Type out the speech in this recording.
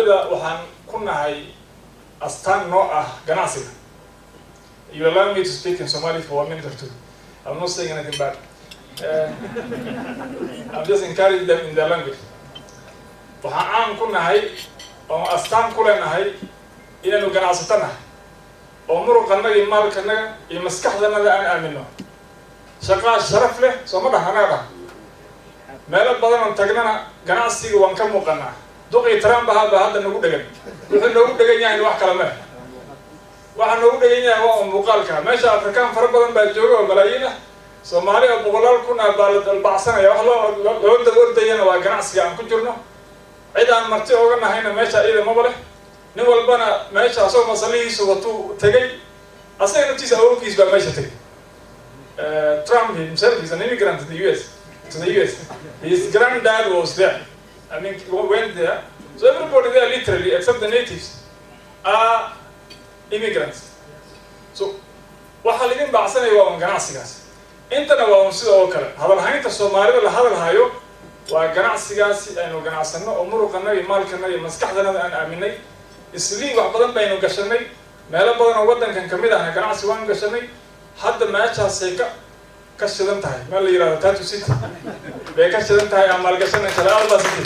Soomaalida waxaan ku nahay astaan noo ah ganacsiga. You allow me to speak in Somali for one minute or two. I'm not saying anything bad. I'm just encouraging them in their language. Waxaan caan ku nahay oo astaan ku leenahay inaynu ganacsato nahay oo muruqannaga iyo maalkanaga iyo maskaxdanada aan aamino. Shaqaa sharaf leh, sooma dhah anaga dhah. Meelo badan oon tagnana ganacsiga waan ka muuqanaa. Duqii Trump ahaa baa hadda nagu dhegan. Wuxuu noogu dhegan yahay wax kale meh, waxaa noogu dhegan yahay waa un muuqaalka. Meesha Afrikaan fara badan baa jooga oo malaayiin ah, Soomaali oo boqolaal kun ah baa la dalbacsanaya. Wax loo daba ordayana waa ganacsiga aan ku jirno. Cid aan marti ooga nahayna meesha iyada maba leh. Nin walbana meesha asagoo masalihiisu watuu tegay, asaga naftiisa awowgiis baa meesha tegay. Trump himself is an immigrant to the US. To the US. His granddad was there. I mean, went there. So everybody there, literally, except the natives, are immigrants. So, waxaa laidin baacsanaya waa un ganacsigaas. Intana waa un sida oo kale. Hadalhaynta Soomaalida la hadalhayo waa ganacsigaasi aynu ganacsano oo muruqanaga iyo maalkanaga iyo maskaxdanada aan aaminay. Islii wax badan baynu gashanay, meelo badan oo waddankan kamid ahna ganacsi waan gashanay. Hadda meeshaasay ka shidan tahay, meel la yihahdo Tatu City bay ka shidan tahay. Aan maalgashanay shalay Alba City.